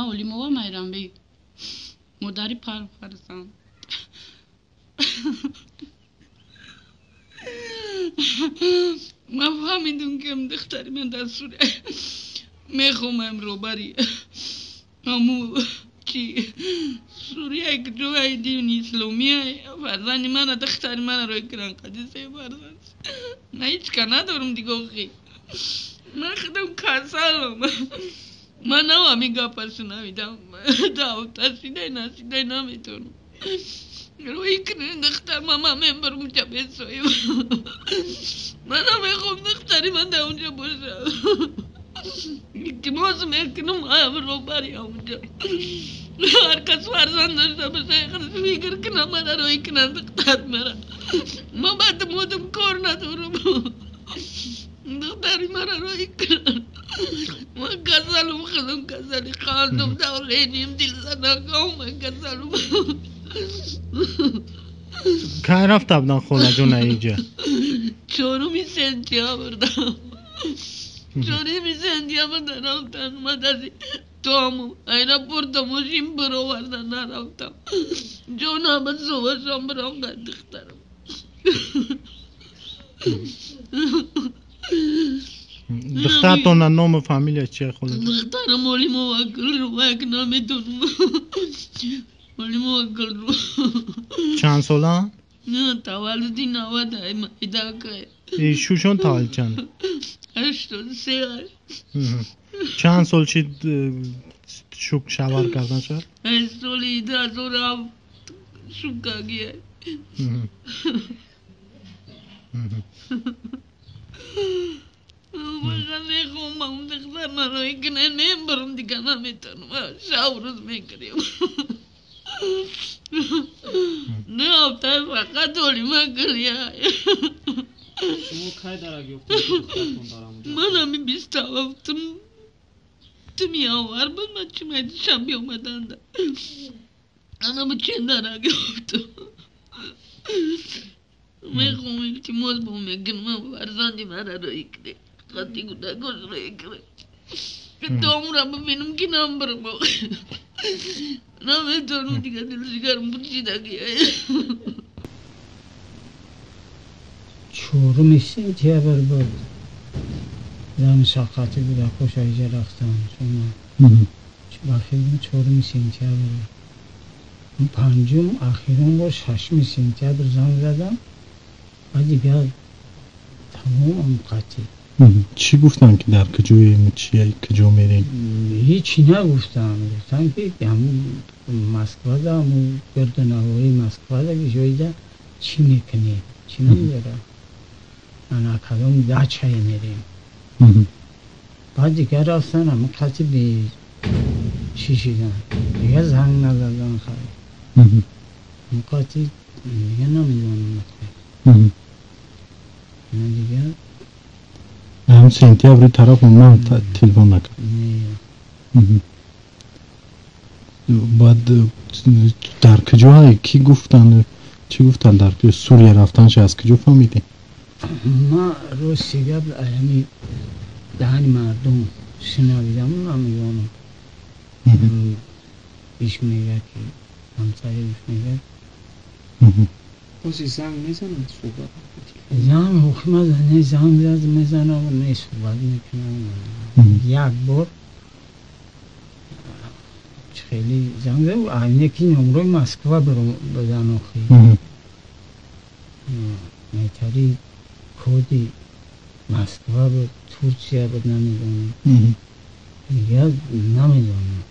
Ман Олимова Майрамбек, модари панҷ фарзанд. Ман фаҳмидам, ки духтари ман дар Сурия мехоҳам робари ҳаму чи Сурия ҷои дини исломия фарзанди мана, духтари мана рӯй кунан қади се фарзанд. Ман ҳеҷ ка надорам дигохи. Ман худам касалам. Ман нав ҳамин гапа шунавидам. Дафта шидай насидай наметонам. Рӯй кунен духтар ман мебарам унҷа бесоим. Ман намехоҳам духтари ман дар унҷа бошад. Илтимос мекунам робари ҳамунҷа. Ҳар кас фарзанд дошта боша, фикр кунам мана рӯй кунан духтар мара. Ман баъд модам кор надорам. Духтари мара рӯй кунан. Ман касалум, худам касали қандум, давлением, дилзанакам, ман касалум. Кай рафта будан холаҷон инҷа? 4 сентябр. 4 сентябр рафтан. Ман дази то ҳаму аэропорта мошин бироварда нарафтам. Ҷонам сувашам бирам духтарам. Духтартона ному фамилия чия, холаҷон? Духтарам Олимова Гулру, як наметонам. Олимова Гулру. Чанд сола? Таваллуди 91. Шушон таваллуд чанд? 83. Чанд сол чи шук шавҳар кардан шуд? Соли 2007 шукагия. Ман мехоҳам духтар маро кунан, мебарам, дигар наметонам. Шаб рӯз мекунем. 2 ҳафта фақат Олима гиря. Шумо кай дарак ёфтед, духтартон дар ҳамунҷо? Ман ҳами 27-уми январ буд, ман чимай душанбе омаданда. Анаму чен дарак ёфтам. Мехоҳам, илтимос бо мекунам, фарзанди мара рӯй кунед. Қати кӯдакош рӯй кунед. То умра бибинам ки намбарам. Наметонам дигар, дилшигарм пучидагия. 4 сентябр буд. Зани шаққати кӯдакош аиҷа рафтан. Шумо ба фикрам, 4 сентябр. Панҷум, ахирон бор 6 сентябр занг задам ва дигар тамомам қатъӣ. Чӣ гуфтанд, ки дар куҷоем, чи куҷо мерем? Ҳичи нагуфтанд. Гуфтанд, ки ҳамун Москвада, ҳамун гирду навоҳии Москвада ҷойда чӣ мекунед, чӣ намедорам, ана кадом дачае мерем. Баъд дигар рафтан, ҳамун қатъи бе чӣ шидан, дигар занг назадан. Хайр, ҳамун қатъи дигар намедонам. Ина дигар. Ҳам сентябри тараф ман телефон накард? Не. Баъд дар куҷое, кӣ гуфтанд, чӣ гуфтанд? Дар Сурия рафтанша аз куҷо фаҳмидем? Ман рости гап ҳами даҳани мардум шунавидам, намедонам. Иш мегӯяд, ки ҳамсариш мегӯяд. Бози занг мезананд, суҳбат? Занг ҳукма не занг мезанам, не суҳбат мекунам. Як бор хеле занг зад, айне ки номрои Москва будан охи. Метари коди Москва буд, Турсия буд, намедонам. Дигар намедонам.